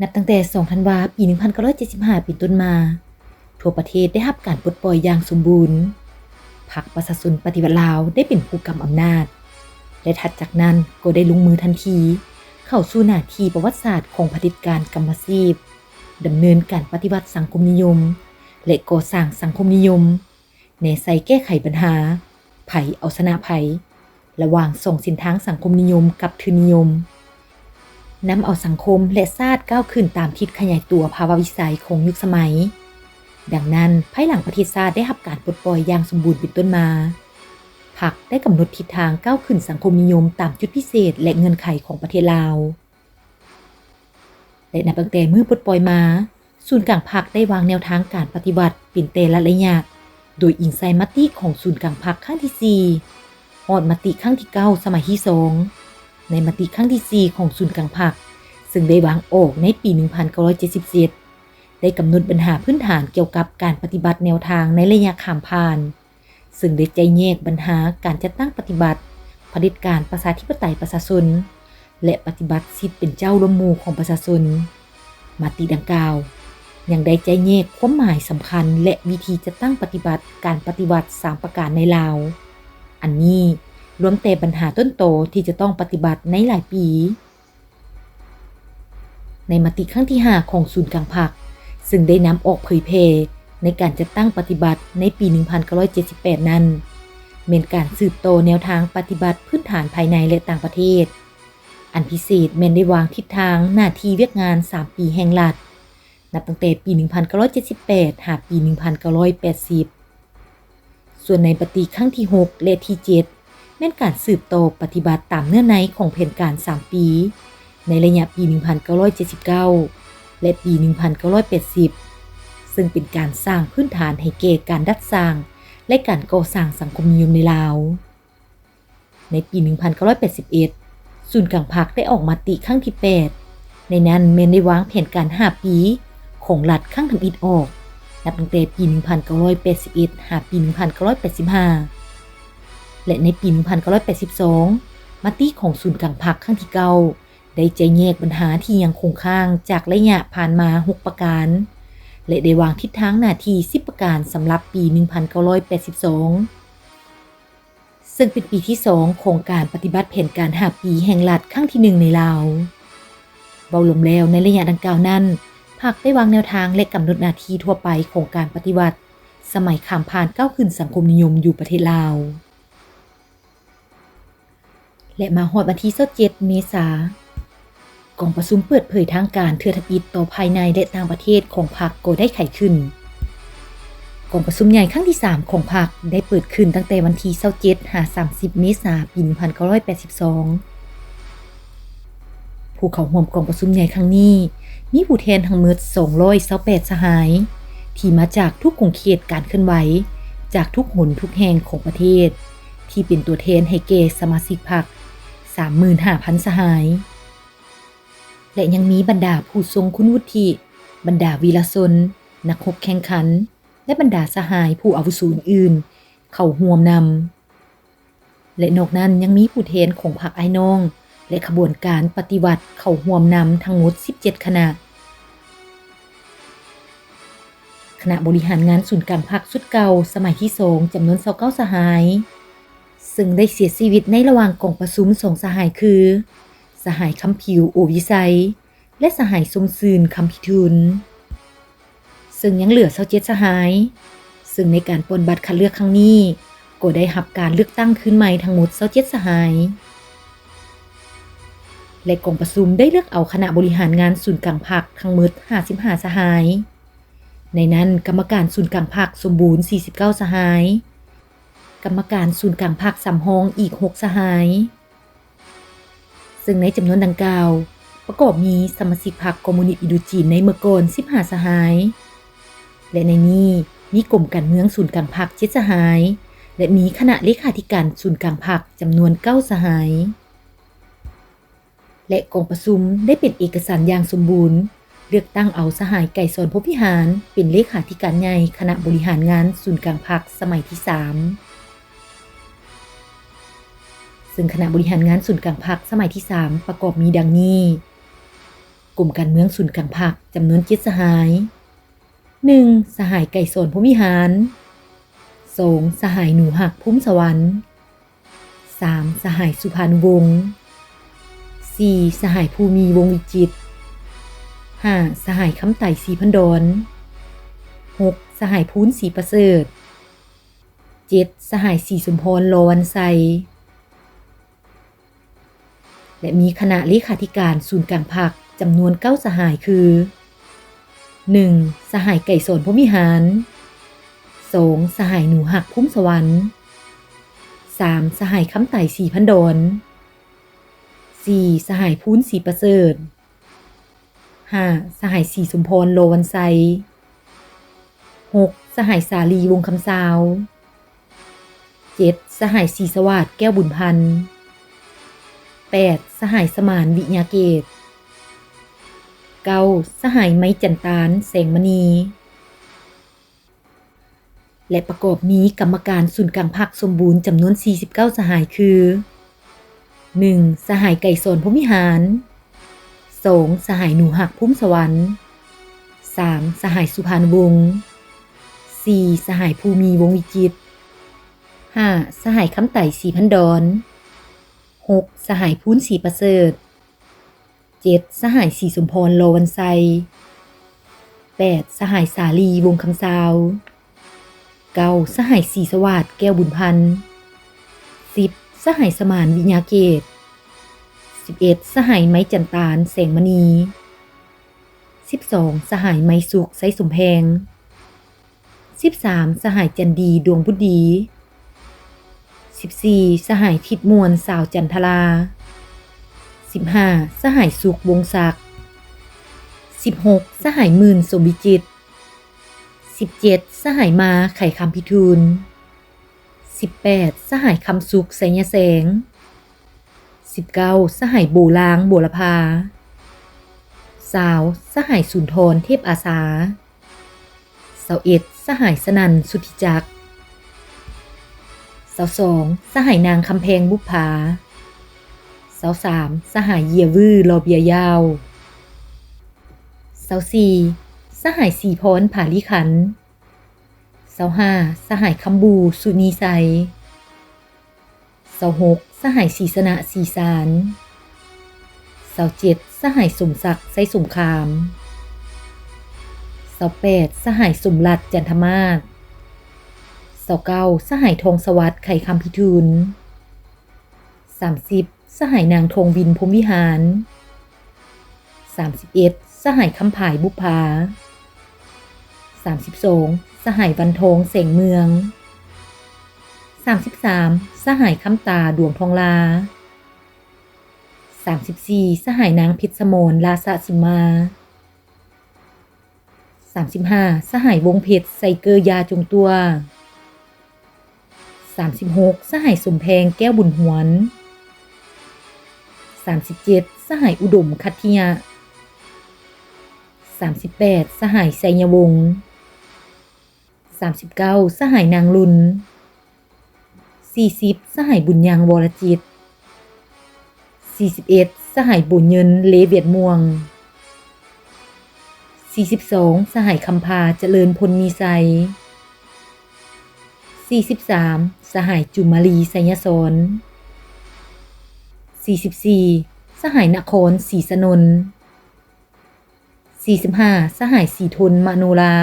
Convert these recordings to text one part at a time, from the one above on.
ນັບຕັ້ງແຕ່ສອງທັນວາ ປີໜຶ່ງພັນເກົ້າຮ້ອຍເຈັດສິບຫ້າ ເປັນຕົ້ນມາ, ທົ່ວປະເທດໄດ້ຮັບການປົດປ່ອຍຢ່າງສົມບູນ. ພັກປະຊາຊົນປະຕິວັດລາວໄດ້ເປັນຜູ້ກຳອຳນາດ ແລະ ຖັດຈາກນັ້ນກໍໄດ້ລົງມືທັນທີເຂົ້າສູ່ໜ້າທີ່ປະຫວັດສາດຂອງຜະເດັດການກຳມະຊີບ, ດຳເນີນການປະຕິວັດສັງຄົມນິຍົມ ແລະ ກໍ່ສ້າງສັງຄົມນິຍົມ. ແນໃສ່ແກ້ໄຂບັນຫາ ໃຜເອົາຊະນະໃຜ ລະຫວ່າງສອງເສັ້ນທາງສັງຄົມນິຍົມກັບທຶນນິຍົມ, ນຳເອົາສັງຄົມ ແລະ ຊາດກ້າວຂຶ້ນຕາມທິດຂະຫຍາຍຕົວພາວະວິໄສຂອງຍຸກສະໄໝ. ດັ່ງນັ້ນ, ພາຍຫຼັງປະເທດຊາດໄດ້ຮັບການປົດປ່ອຍຢ່າງສົມບູນເປັນຕົ້ນມາ, ພັກໄດ້ກຳນົດທິດທາງກ້າວຂຶ້ນສັງຄົມນິຍົມຕາມຈຸດພິເສດ ແລະ ເງື່ອນໄຂຂອງປະເທດລາວ. ແລະ ນັບຕັ້ງແຕ່ມື້ປົດປ່ອຍມາ, ສູນກາງພັກໄດ້ວາງແນວທາງການປະຕິບັດເປັນແຕ່ລະໄລຍະ ໂດຍອີງໃສ່ມະຕິຂອງສູນກາງພັກຄັ້ງທີສີ່ ຮອດມະຕິຄັ້ງທີເກົ້າ ສະໄໝທີສອງ. ໃນມະຕິຄັ້ງທີສີ່ຂອງສູນກາງພັກ ເຊິ່ງໄດ້ວາງອອກໃນປີໜຶ່ງພັນເກົ້າຮ້ອຍເຈັດສິບເຈັດ ໄດ້ກຳນົດບັນຫາພື້ນຖານກ່ຽວກັບການປະຕິບັດແນວທາງໃນໄລຍະຂ້າມຜ່ານ. ເຊິ່ງໄດ້ໄຈ້ແຍກບັນຫາການຈັດຕັ້ງປະຕິບັດຜະເດັດການປະຊາທິປະໄຕປະຊາຊົນ ແລະ ປະຕິບັດສິດເປັນເຈົ້າລວມໝູ່ຂອງປະຊາຊົນ. ມະຕິດັ່ງກ່າວຍັງໄດ້ໄຈ້ແຍກຄວາມໝາຍສຳຄັນ ແລະ ວິທີຈັດຕັ້ງປະຕິບັດການປະຕິວັດສາມປະການໃນລາວ. ອັນນີ້ລວມແຕ່ບັນຫາຕົ້ນຕໍທີ່ຈະຕ້ອງປະຕິບັດໃນຫຼາຍປີ. ໃນມະຕິຄັ້ງທີຫ້າຂອງສູນກາງພັກ ເຊິ່ງໄດ້ນຳອອກເຜີຍແຜ່ໃນການຈັດຕັ້ງປະຕິບັດໃນປີໜຶ່ງພັນເກົ້າຮ້ອຍເຈັດສິບແປດນັ້ນ ແມ່ນການສືບຕໍ່ແນວທາງປະຕິບັດພື້ນຖານພາຍໃນ ແລະ ຕ່າງປະເທດ. ອັນພິເສດແມ່ນໄດ້ວາງທິດທາງໜ້າທີ່ວຽກງານສາມປີແຫ່ງລັດ ນັບຕັ້ງແຕ່ປີໜຶ່ງພັນເກົ້າຮ້ອຍເຈັດສິບແປດ ຫາປີໜຶ່ງພັນເກົ້າຮ້ອຍແປດສິບ. ສ່ວນໃນມະຕິຄັ້ງທີຫົກ ແລະ ທີເຈັດ ແມ່ນການສືບຕໍ່ປະຕິບັດຕາມເນື້ອໃນຂອງແຜນການສາມປີ ໃນໄລຍະປີໜຶ່ງພັນເກົ້າຮ້ອຍເຈັດສິບເກົ້າ ແລະ ປີໜຶ່ງພັນເກົ້າຮ້ອຍແປດສິບ ເຊິ່ງເປັນການສ້າງພື້ນຖານໃຫ້ແກ່ການດັດສ້າງ ແລະ ການກໍ່ສ້າງສັງຄົມນິຍົມໃນລາວ. ໃນປີໜຶ່ງພັນເກົ້າຮ້ອຍແປດສິບເອັດ ສູນກາງພັກໄດ້ອອກມະຕິຄັ້ງທີແປດ ໃນນັ້ນແມ່ນໄດ້ວາງແຜນການຫ້າປີຂອງລັດຄັ້ງທຳອິດອອກ ນັບຕັ້ງແຕ່ປີໜຶ່ງພັນເກົ້າຮ້ອຍແປດສິບເອັດ ຫາປີໜຶ່ງພັນເກົ້າຮ້ອຍແປດສິບຫ້າ ແລະ ໃນປີໜຶ່ງພັນເກົ້າຮ້ອຍແປດສິບສອງ ມະຕິຂອງສູນກາງພັກຄັ້ງທີເກົ້າ ໄດ້ໄຈ້ແຍກບັນຫາທີ່ຍັງຄົງຄ້າງຈາກໄລຍະຜ່ານມາຫົກປະການ ແລະ ໄດ້ວາງທິດທາງໜ້າທີ່ສິບປະການສຳລັບປີໜຶ່ງພັນເກົ້າຮ້ອຍແປດສິບສອງ. ເຊິ່ງເປັນປີທີສອງຂອງການປະຕິບັດແຜນການຫ້າປີແຫ່ງລັດຄັ້ງທີໜຶ່ງໃນລາວ. ເວົ້າລວມແລ້ວ, ໃນໄລຍະດັ່ງກ່າວນັ້ນ, ພັກໄດ້ວາງແນວທາງ ແລະ ກຳນົດໜ້າທີ່ທົ່ວໄປຂອງການປະຕິວັດສະໄໝຂ້າມຜ່ານກ້າວຂຶ້ນສັງຄົມນິຍົມຢູ່ປະເທດລາວ. ແລະ ມາຮອດວັນທີຊາວເຈັດ ເມສາ, ກອງປະຊຸມເປີດເຜີຍທາງການເທື່ອທຳອິດຕໍ່ພາຍໃນ ແລະ ຕ່າງປະເທດຂອງພັກກໍໄດ້ໄຂຂຶ້ນ. ກອງປະຊຸມໃຫຍ່ຄັ້ງທີສາມຂອງພັກໄດ້ເປີດຂຶ້ນຕັ້ງແຕ່ວັນທີຊາວເຈັດ ຫາ ສາມສິບ ເມສາ ປີໜຶ່ງພັນເກົ້າຮ້ອຍແປດສິບສອງ. ຜູ້ເຂົ້າຮ່ວມກອງປະຊຸມໃຫຍ່ຄັ້ງນີ້ ມີຜູ້ແທນທັງໝົດສອງຮ້ອຍຊາວແປດສະຫາຍ ທີ່ມາຈາກທຸກຂົງເຂດການເຄື່ອນໄຫວ ຈາກທຸກຫົນທຸກແຫ່ງຂອງປະເທດ ທີ່ເປັນຕົວແທນໃຫ້ແກ່ສະມາຊິກພັກ ສາມໝື່ນຫ້າພັນສະຫາຍ ແລະ ຍັງມີບັນດາຜູ້ຊົງຄຸນວຸດທິ, ບັນດາວີລະຊົນ, ນັກຮົບແຂ່ງຂັນ ແລະ ບັນດາສະຫາຍຜູ້ອາວຸໂສອື່ນໆ ເຂົ້າຮ່ວມນຳ ແລະ ນອກນັ້ນຍັງມີຜູ້ແທນຂອງພັກອ້າຍນ້ອງ ແລະ ຂະບວນການປະຕິວັດເຂົ້າຮ່ວມນຳທັງໝົດສິບເຈັດຄະນະ. ຄະນະບໍລິຫານງານສູນກາງພັກຊຸດເກົ່າສະໄໝທີສອງ ຈຳນວນຊາວເກົ້າສະຫາຍ ເຊິ່ງໄດ້ເສຍຊີວິດໃນລະຫວ່າງກອງປະຊຸມສອງສະຫາຍຄື ສະຫາຍຄຳຜິວ ໂອວິໄຊ ແລະ ສະຫາຍສົມຊື່ນ ຄຳພິທູນ ເຊິ່ງຍັງເຫຼືອຊາວເຈັດສະຫາຍ ເຊິ່ງໃນການປ່ອນບັດຄັດເລືອກຄັ້ງນີ້ ກໍໄດ້ຮັບການເລືອກຕັ້ງຄືນໃໝ່ທັງໝົດຊາວເຈັດສະຫາຍ ແລະ ກອງປະຊຸມໄດ້ເລືອກເອົາຄະນະບໍລິຫານງານສູນກາງພັກທັງໝົດຫ້າສິບຫ້າສະຫາຍ. ໃນນັ້ນ, ກຳມະການສູນກາງພັກສົມບູນສີ່ສິບເກົ້າສະຫາຍ, ກຳມະການສູນກາງພັກສຳຮອງອີກຫົກສະຫາຍ. ເຊິ່ງໃນຈຳນວນດັ່ງກ່າວ ປະກອບມີສະມາຊິກພັກຄອມມູນິດອິນໂດຈີນໃນເມື່ອກ່ອນສິບຫ້າສະຫາຍ ແລະ ໃນນີ້ມີກົມການເມືອງສູນກາງພັກເຈັດສະຫາຍ ແລະ ມີຄະນະເລຂາທິການສູນກາງພັກຈຳນວນເກົ້າສະຫາຍ ແລະ ກອງປະຊຸມໄດ້ເປັນເອກະສັນຢ່າງສົມບູນ ເລືອກຕັ້ງເອົາສະຫາຍ ໄກສອນ ພົມວິຫານ ເປັນເລຂາທິການໃຫຍ່ຄະນະບໍລິຫານງານສູນກາງພັກສະໄໝທີສາມ. ເຊິ່ງຄະນະບໍລິຫານງານສູນກາງພັກສະໄໝທີສາມ ປະກອບມີດັ່ງນີ້: ກົມການເມືອງສູນກາງພັກ ຈຳນວນເຈັດສະຫາຍ. ໜຶ່ງ ສະຫາຍໄກສອນ ພົມວິຫານ. ສອງ ສະຫາຍໜູຮັກ ພູມສະຫວັນ. ສາມ ສະຫາຍສຸພານຸວົງ. ສີ່ ສະຫາຍພູມີ ວົງວິຈິດ. ຫ້າ ສະຫາຍຄຳໄຕ ສີພັນດອນ. ຫົກ ສະຫາຍພູນ ສີປະເສີດ. ເຈັດ ສະຫາຍສີສົມພອນ ລໍວັນໄຊ. ແລະ ມີຄະນະເລຂາທິການສູນກາງພັກຈຳນວນເກົ້າສະຫາຍຄື ໜຶ່ງ ສະຫາຍໄກສອນ ພົມວິຫານ. ສອງ ສະຫາຍໜູຮັກ ພູມສະຫວັນ. ສາມ ສະຫາຍຄຳໄຕ ສີພັນດອນ. ສີ່ ສະຫາຍພູນ ສີປະເສີດ. ຫ້າ ສະຫາຍສີສົມພອນ ລໍວັນໄຊ. ຫົກ ສະຫາຍສາລີ ວົງຄຳຊາວ. ເຈັດ ສະຫາຍສີສະຫວາດ ແກ້ວບຸນພັນ. ແປດ ສະຫາຍສະໝານ ວິຍາເກດ. ເກົ້າ ສະຫາຍໄມຈັນຕານ ແສງມະນີ. ແລະ ປະກອບມີກຳມະການສູນກາງພັກສົມບູນຈຳນວນສີ່ສິບເກົ້າສະຫາຍຄື ໜຶ່ງ ສະຫາຍໄກສອນ ພົມວິຫານ. ສອງ ສະຫາຍໜູຮັກ ພູມສະຫວັນ. ສາມ ສະຫາຍສຸພານຸວົງ. ສີ່ ສະຫາຍພູມີ ວົງວິຈິດ. ຫ້າ ສະຫາຍຄຳໄຕ ສີພັນດອນ. ຫົກ ສະຫາຍພູນ ສີປະເສີດ. ເຈັດ ສະຫາຍສີສົມພອນ ລໍວັນໄຊ. ແປດ ສະຫາຍສາລີ ວົງຄຳຊາວ. ເກົ້າ ສະຫາຍສີສະຫວາດ ແກ້ວບຸນພັນ. ສິບ ສະຫາຍສະໝານ ວິຍາເກດ. ສິບເອັດ ສະຫາຍໄມຈັນຕານ ແສງມະນີ. ສິບສອງ ສະຫາຍໄມສຸກ ໄຊສົມແພງ. ສິບສາມ ສະຫາຍຈັນດີ ດວງບຸດດີ. ສິບສີ່ ສະຫາຍທິດມ່ວນ ສາວຈັນທະລາ. ສິບຫ້າ ສະຫາຍສຸກ ວົງສັກ. ສິບຫົກ ສະຫາຍໝື່ນ ສົມວິຈິດ. ສິບເຈັດ ສະຫາຍມາ ໄຂຄຳພິທູນ. ສິບແປດ ສະຫາຍຄຳສຸກ ໄຊຍະແສງ. ສິບເກົ້າ ສະຫາຍໂບລາງ ບົວລະພາ. ຊາວ ສະຫາຍສຸນທອນ ເທບອາສາ. ຊາວເອັດ ສະຫາຍສະໜັ່ນ ສຸດທິຈັກ. ຊາວສອງ ສະຫາຍນາງຄຳແພງ ບຸບຜາ. ຊາວສາມ ສະຫາຍເຢຍວື ລໍເບຍຢາວ. ຊາວສີ່ ສະຫາຍສີພອນ ຜາລີຂັນ. ຊາວຫ້າ ສະຫາຍຄຳບູ ສຸນີໄຊ. ຊາວຫົກ ສະຫາຍສີຊະນະ ສີສານ. ຊາວເຈັດ ສະຫາຍສົມສັກ ໄຊສົງຄາມ. ຊາວແປດ ສະຫາຍສົມລັດ ຈັນທະມາດ. ຊາວເກົ້າ ສະຫາຍທອງສະຫວັດ ໄຂຄຳພິທູນ. ສາມສິບ ສະຫາຍນາງທອງວິນ ພົມວິຫານ. ສາມສິບເອັດ ສະຫາຍຄຳຜາຍ ບຸບຜາ. ສາມສິບສອງ ສະຫາຍວັນທອງ ແສງເມືອງ. ສາມສິບສາມ ສະຫາຍຄຳຕາ ດວງທອງຫຼ້າ. ສາມສິບສີ່ ສະຫາຍນາງເພັດສະໝອນ ລາຊະສິມມາ. ສາມສິບຫ້າ ສະຫາຍວົງເພັດ ໄຊເກີຍາຈົງຕົວ. ສາມສິບຫົກ ສະຫາຍສົມແພງ ແກ້ວບຸນຫວນ. ສາມສິບເຈັດ ສະຫາຍອຸດົມ ຂັດທິຍະ. ສາມສິບແປດ ສະຫາຍໄຊຍະວົງ. ສາມສິບເກົ້າ ສະຫາຍນາງລຸນ. ສີ່ສິບ ສະຫາຍບຸນຍັງ ວໍລະຈິດ. ສີ່ສິບເອັດ ສະຫາຍໂບເຍິນ ເລ ວຽດມ່ວງ. ສີ່ສິບສອງ ສະຫາຍຄຳພາ ຈະເລີນພົນມີໄຊ. ສີ່ສິບສາມ ສະຫາຍຈຸມມາລີ ໄຊຍະສອນ. ສີ່ສິບສີ່ ສະຫາຍນະຄອນ ສີສະໜົນ. ສີ່ສິບຫ້າ ສະຫາຍສີທົນ ມະໂນລາ.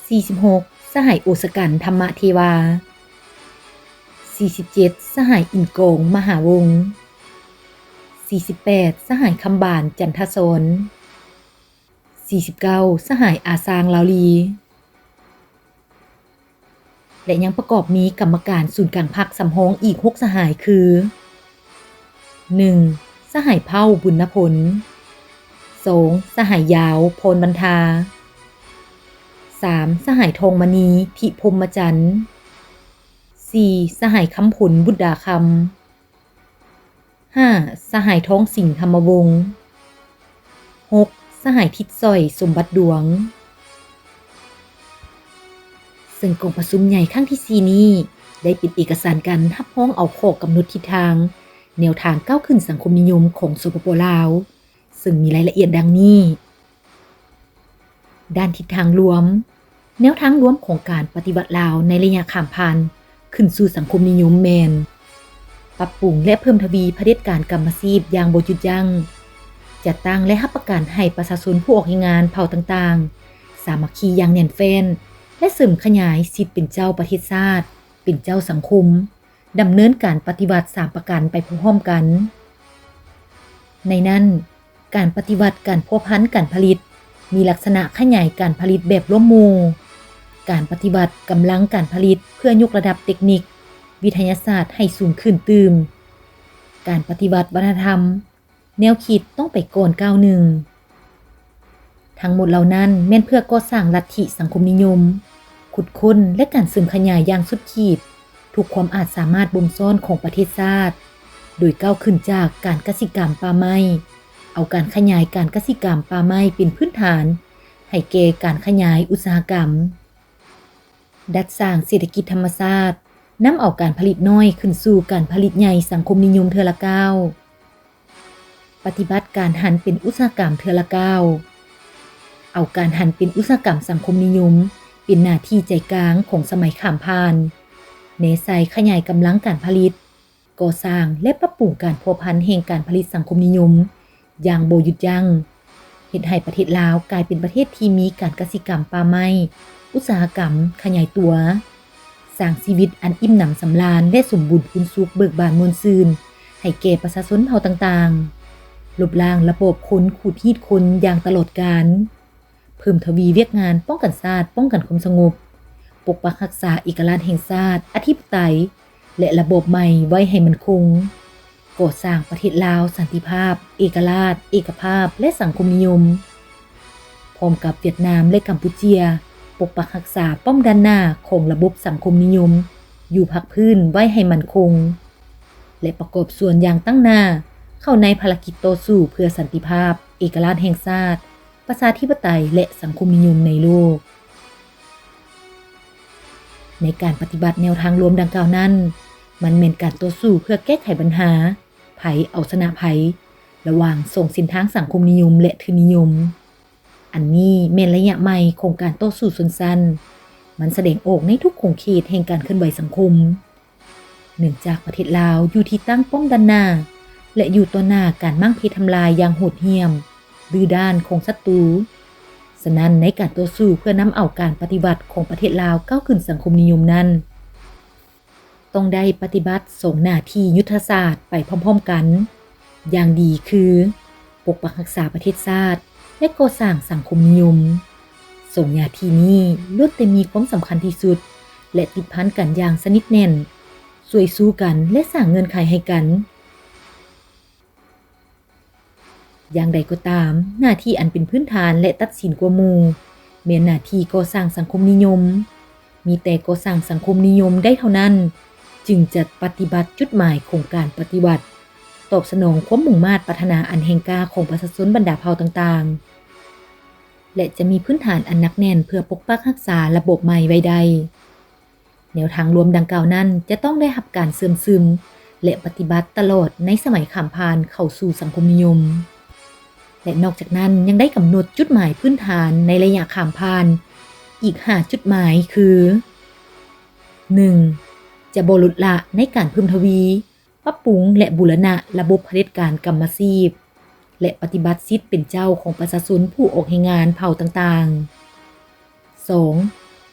ສີ່ສິບຫົກ ສະຫາຍໂອສະກັນ ທຳມະເທວາ. ສີ່ສິບເຈັດ ສະຫາຍອິນກອງ ມະຫາວົງ. ສີ່ສິບແປດ ສະຫາຍຄຳບານ ຈັນທະສອນ. ສີ່ສິບເກົ້າ ສະຫາຍອາຊາງ ລາວລີ. ແລະ ຍັງປະກອບມີກຳມະການສູນກາງພັກສຳຮອງອີກຫົກສະຫາຍຄື ໜຶ່ງ ສະຫາຍເຜົ່າ ບຸນນະພົນ. ສອງ ສະຫາຍຢາວ ພອນບັນທາ. ສາມ ສະຫາຍທອງມະນີ ທິພົມມະຈັນ. ສີ່ ສະຫາຍຄຳຜົນ ບຸດດາຄຳ. ຫ້າ ສະຫາຍທອງສິງ ທຳມະວົງ. ຫົກ ສະຫາຍທິດສອຍ ສົມບັດດວງ. ເຊິ່ງກອງປະຊຸມໃຫຍ່ຄັ້ງທີສີ່ນີ້ ໄດ້ເປັນເອກະສານການຮັບຮອງເອົາຂໍ້ກຳນົດທິດທາງ ແນວທາງກ້າວຂຶ້ນສັງຄົມນິຍົມຂອງ ສປປ ລາວ, ເຊິ່ງມີລາຍລະອຽດດັ່ງນີ້. ດ້ານທິດທາງລວມ, ແນວທາງລວມຂອງການປະຕິວັດລາວໃນໄລຍະຂ້າມຜ່ານຂຶ້ນສູ່ສັງຄົມນິຍົມແມ່ນ ປັບປຸງ ແລະ ເພີ່ມທະວີຜະເດັດການກຳມະຊີບຢ່າງບໍ່ຢຸດຢັ້ງ, ຈັດຕັ້ງ ແລະ ຮັບປະກັນໃຫ້ປະຊາຊົນຜູ້ອອກແຮງງານເຜົ່າຕ່າງໆ ສາມັກຄີຢ່າງແໜ້ນແຟ້ນ ແລະ ເສີມຂະຫຍາຍສິດເປັນເຈົ້າປະເທດຊາດ, ເປັນເຈົ້າສັງຄົມ, ດຳເນີນການປະຕິວັດສາມປະການໄປພ້ອມໆກັນ. ໃນນັ້ນ, ການປະຕິວັດການພົວພັນການຜະລິດ ມີລັກສະນະຂະຫຍາຍການຜະລິດແບບລວມໝູ່, ການປະຕິວັດກຳລັງການຜະລິດເພື່ອຍົກລະດັບເຕັກນິກ, ວິທະຍາສາດໃຫ້ສູງຂຶ້ນຕື່ມ, ການປະຕິວັດວັດທະນະທຳ, ແນວຄິດຕ້ອງໄປກ່ອນກ້າວໜຶ່ງ. ທັງໝົດເຫຼົ່ານັ້ນແມ່ນເພື່ອກໍ່ສ້າງລັດທິສັງຄົມນິຍົມ, ຂຸດຄົ້ນ ແລະ ການເສີມຂະຫຍາຍຢ່າງສຸດຂີດທຸກຄວາມອາດສາມາດບົ່ມຊ້ອນຂອງປະເທດຊາດ, ໂດຍກ້າວຂຶ້ນຈາກການກະສິກຳປ່າໄມ້, ເອົາການຂະຫຍາຍການກະສິກຳປ່າໄມ້ເປັນພື້ນຖານໃຫ້ແກ່ການຂະຫຍາຍອຸດສາຫະກຳ. ດັດສ້າງເສດຖະກິດທຳມະຊາດ, ນຳເອົາການຜະລິດນ້ອຍຂຶ້ນສູ່ການຜະລິດໃຫຍ່ສັງຄົມນິຍົມເທື່ອລະກ້າວ. ປະຕິບັດການຫັນເປັນອຸດສາຫະກຳເທື່ອລະກ້າວ. ເອົາການຫັນເປັນອຸດສາຫະກຳສັງຄົມນິຍົມເປັນໜ້າທີ່ໃຈກາງຂອງສະໄໝຂ້າມຜ່ານ, ແນໃສ່ຂະຫຍາຍກຳລັງການຜະລິດ, ກໍ່ສ້າງ ແລະ ປັບປຸງການພົວພັນແຫ່ງການຜະລິດສັງຄົມນິຍົມຢ່າງບໍ່ຢຸດຢັ້ງ, ເຮັດໃຫ້ປະເທດລາວກາຍເປັນປະເທດທີ່ມີການກະສິກຳປ່າໄມ້, ອຸດສາຫະກຳຂະຫຍາຍຕົວ, ສ້າງຊີວິດອັນອີ່ມໜຳສຳລານ ແລະ ສົມບູນພູນສຸກເບີກບານມ່ວນຊື່ນໃຫ້ແກ່ປະຊາຊົນເຜົ່າຕ່າງໆ, ລົບລ້າງລະບອບຄົນຂູດຮີດຄົນຢ່າງຕະຫຼອດການ. ເພີ່ມທະວີວຽກງານປ້ອງກັນຊາດ, ປ້ອງກັນຄວາມສະຫງົບ, ປົກປັກຮັກສາເອກະລາດແຫ່ງຊາດ, ອະທິປະໄຕ ແລະ ລະບອບໃໝ່ໄວ້ໃຫ້ໝັ້ນຄົງ, ກໍ່ສ້າງປະເທດລາວສັນຕິພາບ, ເອກະລາດ, ເອກະພາບ ແລະ ສັງຄົມນິຍົມ, ພ້ອມກັບຫວຽດນາມ ແລະ ກຳປູເຈຍ, ປົກປັກຮັກສາປ້ອມດ້ານໜ້າຂອງລະບົບສັງຄົມນິຍົມຢູ່ພາກພື້ນໄວ້ໃຫ້ໝັ້ນຄົງ ແລະ ປະກອບສ່ວນຢ່າງຕັ້ງໜ້າເຂົ້າໃນພາລະກິດຕໍ່ສູ້ເພື່ອສັນຕິພາບ, ເອກະລາດແຫ່ງຊາດ, ປະຊາທິປະໄຕ ແລະ ສັງຄົມນິຍົມໃນໂລກ. ໃນການປະຕິບັດແນວທາງລວມດັ່ງກ່າວນັ້ນ, ມັນແມ່ນການຕໍ່ສູ້ເພື່ອແກ້ໄຂບັນຫາ ໃຜເອົາຊະນະໃຜ ລະຫວ່າງສອງເສັ້ນທາງສັງຄົມນິຍົມ ແລະ ທຶນນິຍົມ. ອັນນີ້ແມ່ນໄລຍະໃໝ່ຂອງການຕໍ່ສູ້ຊົນຊັ້ນ. ມັນສະແດງອອກໃນທຸກຂົງເຂດແຫ່ງການເຄື່ອນໄຫວສັງຄົມ. ເນື່ອງຈາກປະເທດລາວຢູ່ທີ່ຕັ້ງປ້ອມດ້ານໜ້າ ແລະ ຢູ່ຕໍ່ໜ້າການມ້າງເພທຳລາຍຢ່າງໂຫດຫ້ຽມ, ດື້ດ້ານຂອງສັດຕູ. ສະນັ້ນ, ໃນການຕໍ່ສູ້ເພື່ອນຳເອົາການປະຕິວັດຂອງປະເທດລາວກ້າວຂຶ້ນສັງຄົມນິຍົມນັ້ນ, ຕ້ອງໄດ້ປະຕິບັດສອງໜ້າທີ່ຍຸດທະສາດໄປພ້ອມໆກັນ. ຢ່າງດີຄື ປົກປັກຮັກສາປະເທດຊາດ ແລະ ກໍ່ສ້າງສັງຄົມນິຍົມ. ສອງໜ້າທີ່ນີ້ລ້ວນແຕ່ມີຄວາມສຳຄັນທີ່ສຸດ ແລະ ຕິດພັນກັນຢ່າງສະໜິດແໜ້ນ, ຊ່ວຍຊູກັນ ແລະ ສ້າງເງື່ອນໄຂໃຫ້ກັນ. ຢ່າງໃດກໍຕາມ, ໜ້າທີ່ອັນເປັນພື້ນຖານ ແລະ ຕັດສິນກວ່າໝູ່ ແມ່ນໜ້າທີ່ກໍ່ສ້າງສັງຄົມນິຍົມ. ມີແຕ່ກໍ່ສ້າງສັງຄົມນິຍົມໄດ້ເທົ່ານັ້ນ ຈຶ່ງຈະປະຕິບັດຈຸດໝາຍຂອງການປະຕິວັດ, ຕອບສະໜອງຄວາມມຸ່ງມາດປາດຖະໜາອັນແຮງກ້າຂອງປະຊາຊົນບັນດາເຜົ່າຕ່າງໆ ແລະ ຈະມີພື້ນຖານອັນໜັກແໜ້ນເພື່ອປົກປັກຮັກສາລະບອບໃໝ່ໄວ້ໄດ້. ແນວທາງລວມດັ່ງກ່າວນັ້ນຈະຕ້ອງໄດ້ຮັບການເຊື່ອມຊຶມ ແລະ ປະຕິບັດຕະຫຼອດໃນສະໄໝຂ້າມຜ່ານເຂົ້າສູ່ສັງຄົມນິຍົມ. ແລະ ນອກຈາກນັ້ນຍັງໄດ້ກຳນົດຈຸດໝາຍພື້ນຖານໃນໄລຍະຂ້າມຜ່ານອີກຫ້າຈຸດໝາຍຄື ໜຶ່ງ ຈະບໍ່ລົດລະໃນການເພີ່ມທະວີ, ປັບປຸງ ແລະ ບູລະນະລະບົບຜະເດັດການກຳມະຊີບ ແລະ ປະຕິບັດສິດເປັນເຈົ້າຂອງປະຊາຊົນຜູ້ອອກແຮງງານເຜົ່າຕ່າງໆ. ສອງ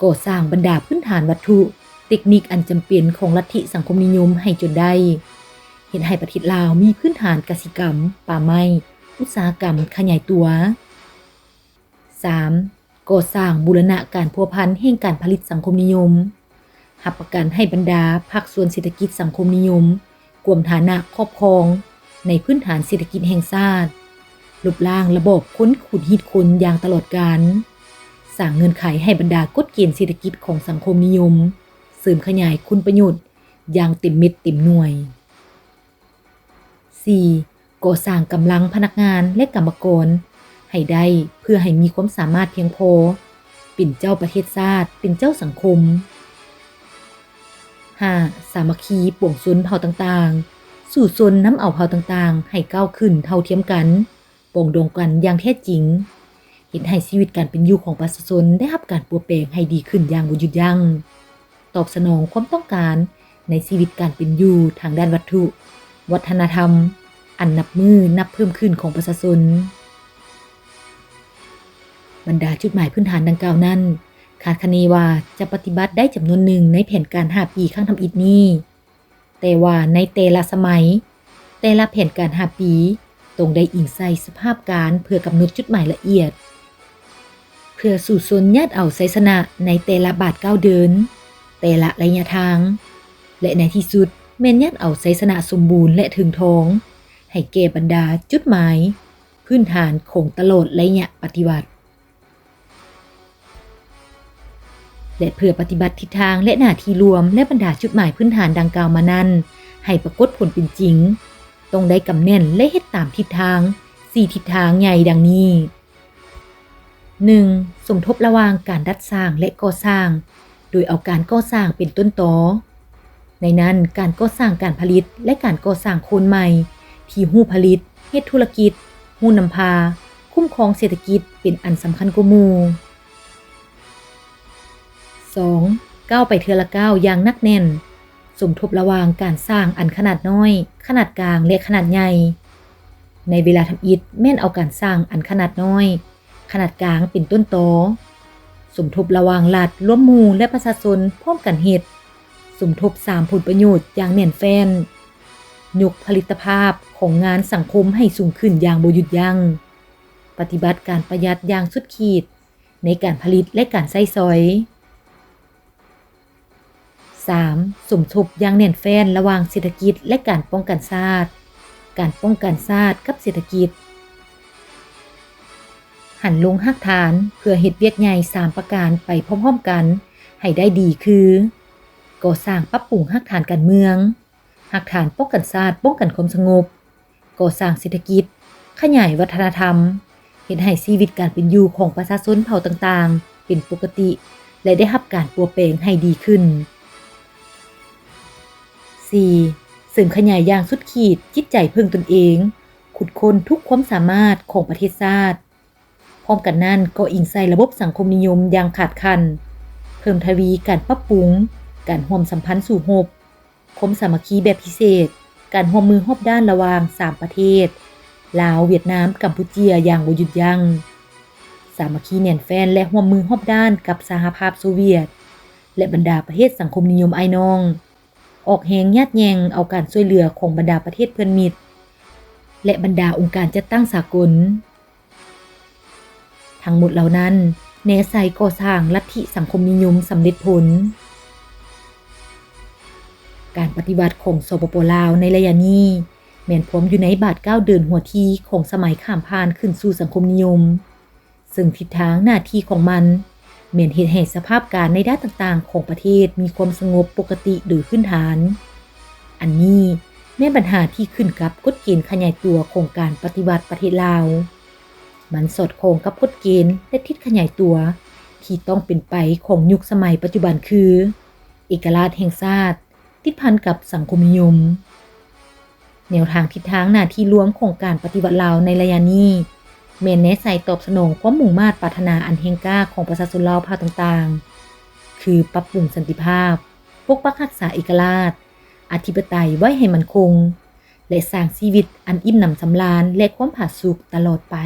ກໍ່ສ້າງບັນດາພື້ນຖານວັດຖຸ, ເຕັກນິກອັນຈຳເປັນຂອງລັດທິສັງຄົມນິຍົມໃຫ້ຈົນໄດ້, ເຮັດໃຫ້ປະເທດລາວມີພື້ນຖານກະສິກຳ, ປ່າໄມ້, ອຸດສາຫະກຳຂະຫຍາຍຕົວ. ສາມ ກໍ່ສ້າງບູລະນະການພົວພັນແຫ່ງການຜະລິດສັງຄົມນິຍົມ, ຮັບປະກັນໃຫ້ບັນດາພາກສ່ວນເສດຖະກິດສັງຄົມນິຍົມກວມຖານະຄອບຄອງໃນພື້ນຖານເສດຖະກິດແຫ່ງຊາດ, ລົບລ້າງລະບອບຄົນຂູດຮີດຄົນຢ່າງຕະຫຼອດການ, ສ້າງເງື່ອນໄຂໃຫ້ບັນດາກົດເກນເສດຖະກິດຂອງສັງຄົມນິຍົມ ເສີມຂະຫຍາຍຄຸນປະໂຫຍດຢ່າງເຕັມເມັດເຕັມໜ່ວຍ. ສີ່ ກໍ່ສ້າງກຳລັງພະນັກງານ ແລະ ກຳມະກອນໃຫ້ໄດ້ ເພື່ອໃຫ້ມີຄວາມສາມາດພຽງພໍ ເປັນເຈົ້າປະເທດຊາດ, ເປັນເຈົ້າສັງຄົມ. ຫ້າ ສາມັກຄີປວງຊົນເຜົ່າຕ່າງໆ, ສູ້ຊົນນຳເອົາເຜົ່າຕ່າງໆໃຫ້ກ້າວຂຶ້ນເທົ່າທຽມກັນ, ປອງດອງກັນຢ່າງແທ້ຈິງ, ເຮັດໃຫ້ຊີວິດການເປັນຢູ່ຂອງປະຊາຊົນໄດ້ຮັບການປົວແປງໃຫ້ດີຂຶ້ນຢ່າງບໍ່ຢຸດຢັ້ງ, ຕອບສະໜອງຄວາມຕ້ອງການໃນຊີວິດການເປັນຢູ່ທາງດ້ານວັດຖຸ, ວັດທະນະທຳ ອັນນັບມື້ນັບເພີ່ມຂຶ້ນຂອງປະຊາຊົນ. ບັນດາຈຸດໝາຍພື້ນຖານດັ່ງກ່າວນັ້ນ ຄາດຄະເນວ່າຈະປະຕິບັດໄດ້ຈຳນວນໜຶ່ງໃນແຜນການຫ້າປີຄັ້ງທຳອິດນີ້. ແຕ່ວ່າໃນແຕ່ລະສະໄໝ, ແຕ່ລະແຜນການຫ້າປີ ຕ້ອງໄດ້ອີງໃສ່ສະພາບການເພື່ອກຳນົດຈຸດໝາຍລະອຽດ, ເພື່ອສູ້ຊົນຍາດເອົາໄຊຊະນະໃນແຕ່ລະບາດກ້າວເດີນ, ແຕ່ລະໄລຍະທາງ ແລະ ໃນທີ່ສຸດແມ່ນຍາດເອົາໄຊຊະນະສົມບູນ ແລະ ເຖິງທອງ ໃຫ້ແກ່ບັນດາຈຸດໝາຍພື້ນຖານຂອງຕະຫຼອດໄລຍະປະຕິວັດ. ແລະ ເພື່ອປະຕິບັດທິດທາງ ແລະ ໜ້າທີ່ລວມ ແລະ ບັນດາຈຸດໝາຍພື້ນຖານດັ່ງກ່າວມານັ້ນ ໃຫ້ປາກົດຜົນເປັນຈິງ, ຕ້ອງໄດ້ກຳແໜ້ນ ແລະ ເຮັດຕາມທິດທາງ ສີ່ທິດທາງໃຫຍ່ດັ່ງນີ້. ໜຶ່ງ, ສົມທົບລະຫວ່າງການດັດສ້າງ ແລະ ກໍ່ສ້າງ ໂດຍເອົາການກໍ່ສ້າງເປັນຕົ້ນຕໍ. ໃນນັ້ນ, ການກໍ່ສ້າງການຜະລິດ ແລະ ການກໍ່ສ້າງໂຄນໃໝ່ ທີ່ຮູ້ຜະລິດ, ເຮັດທຸລະກິດ, ຮູ້ນຳພາ, ຄຸ້ມຄອງເສດຖະກິດ ເປັນອັນສຳຄັນກວ່າໝູ່. ສອງ, ກ້າວໄປເທື່ອລະກ້າວຢ່າງໜັກແໜ້ນ, ສົມທົບລະຫວ່າງການສ້າງອັນຂະໜາດນ້ອຍ, ຂະໜາດກາງ ແລະ ຂະໜາດໃຫຍ່. ໃນເວລາທຳອິດແມ່ນເອົາການສ້າງອັນຂະໜາດນ້ອຍ, ຂະໜາດກາງເປັນຕົ້ນຕໍ, ສົມທົບລະຫວ່າງລັດ, ລວມໝູ່ ແລະ ປະຊາຊົນພ້ອມກັນເຮັດ, ສົມທົບສາມຜົນປະໂຫຍດຢ່າງແໜ້ນແຟ້ນ, ຍົກຜະລິດຕະພາບຂອງງານສັງຄົມໃຫ້ສູງຂຶ້ນຢ່າງບໍ່ຢຸດຢັ້ງ, ປະຕິບັດການປະຢັດຢ່າງສຸດຂີດໃນການຜະລິດ ແລະ ການໃຊ້ສອຍ. ສາມ, ສົມທົບຢ່າງແໜ້ນແຟ້ນລະຫວ່າງເສດຖະກິດ ແລະ ການປ້ອງກັນຊາດ, ການປ້ອງກັນຊາດກັບເສດຖະກິດ. ຫັນລົງຮາກຖານເພື່ອເຮັດວຽກໃຫຍ່ສາມປະການໄປພ້ອມໆກັນໃຫ້ໄດ້ດີຄື: ກໍ່ສ້າງປັບປຸງຮາກຖານການເມືອງ, ຮາກຖານປ້ອງກັນຊາດ, ປ້ອງກັນຄວາມສະຫງົບ, ກໍ່ສ້າງເສດຖະກິດ, ຂະຫຍາຍວັດທະນະທຳ, ເຮັດໃຫ້ຊີວິດການເປັນຢູ່ຂອງປະຊາຊົນເຜົ່າຕ່າງໆເປັນປົກກະຕິ ແລະ ໄດ້ຮັບການປົວແປງໃຫ້ດີຂຶ້ນ. ສີ່, ເສີມຂະຫຍາຍຢ່າງສຸດຂີດຈິດໃຈເພິ່ງຕົນເອງ, ຂຸດຄົ້ນທຸກຄວາມສາມາດຂອງປະເທດຊາດ. ພ້ອມກັນນັ້ນກໍອີງໃສ່ລະບົບສັງຄົມນິຍົມຢ່າງຂາດຂັນ, ເພີ່ມທະວີການປັບປຸງການຮ່ວມສຳພັນສູ້ຮົບ, ຄວາມສາມັກຄີແບບພິເສດ, ການຮ່ວມມືຮອບດ້ານລະຫວ່າງສາມປະເທດ ລາວ, ຫວຽດນາມ, ກຳປູເຈຍ ຢ່າງບໍ່ຢຸດຢັ້ງ, ສາມັກຄີແໜ້ນແຟ້ນ ແລະ ຮ່ວມມືຮອບດ້ານກັບສະຫະພາບໂຊວຽດ ແລະ ບັນດາປະເທດສັງຄົມນິຍົມອ້າຍນ້ອງ, ອອກແຮງຍາດແຍ່ງເອົາການຊ່ວຍເຫຼືອຂອງບັນດາປະເທດເພື່ອນມິດ ແລະ ບັນດາອົງການຈັດຕັ້ງສາກົນ. ທັງໝົດເຫຼົ່ານັ້ນແນໃສ່ກໍ່ສ້າງລັດທິສັງຄົມນິຍົມສຳເລັດຜົນ. ການປະຕິວັດຂອງ ສປປ ລາວ ໃນໄລຍະນີ້ ແມ່ນພວມຢູ່ໃນບາດກ້າວເດີນຫົວທີຂອງສະໄໝຂ້າມຜ່ານຂຶ້ນສູ່ສັງຄົມນິຍົມ, ເຊິ່ງທິດທາງໜ້າທີ່ຂອງມັນ ແມ່ນເຮັດໃຫ້ສະພາບການໃນດ້ານຕ່າງໆຂອງປະເທດມີຄວາມສະຫງົບປົກກະຕິໂດຍພື້ນຖານ. ອັນນີ້ແມ່ນບັນຫາທີ່ຂຶ້ນກັບກົດເກນຂະຫຍາຍຕົວຂອງການປະຕິວັດປະເທດລາວ. ມັນສອດຄ່ອງກັບກົດເກນ ແລະ ທິດຂະຫຍາຍຕົວທີ່ຕ້ອງເປັນໄປຂອງຍຸກສະໄໝປັດຈຸບັນຄື ເອກະລາດແຫ່ງຊາດ ຕິດພັນກັບສັງຄົມນິຍົມ. ແນວທາງທິດທາງໜ້າທີ່ລວມຂອງການປະຕິວັດລາວໃນໄລຍະນີ້ ແມ່ນແນໃສ່ຕອບສະໜອງຄວາມມຸ່ງມາດປາດຖະໜາອັນແຮງກ້າຂອງປະຊາຊົນລາວເຜົ່າຕ່າງໆ ຄື ປັບປຸງສັນຕິພາບ, ປົກປັກຮັກສາເອກະລາດ, ອະທິປະໄຕໄວ້ໃຫ້ໝັ້ນຄົງ ແລະ ສ້າງຊີວິດອັນອີ່ມໜຳສຳລານ ແລະ ຄວາມຜາສຸກຕະຫຼອດໄປ.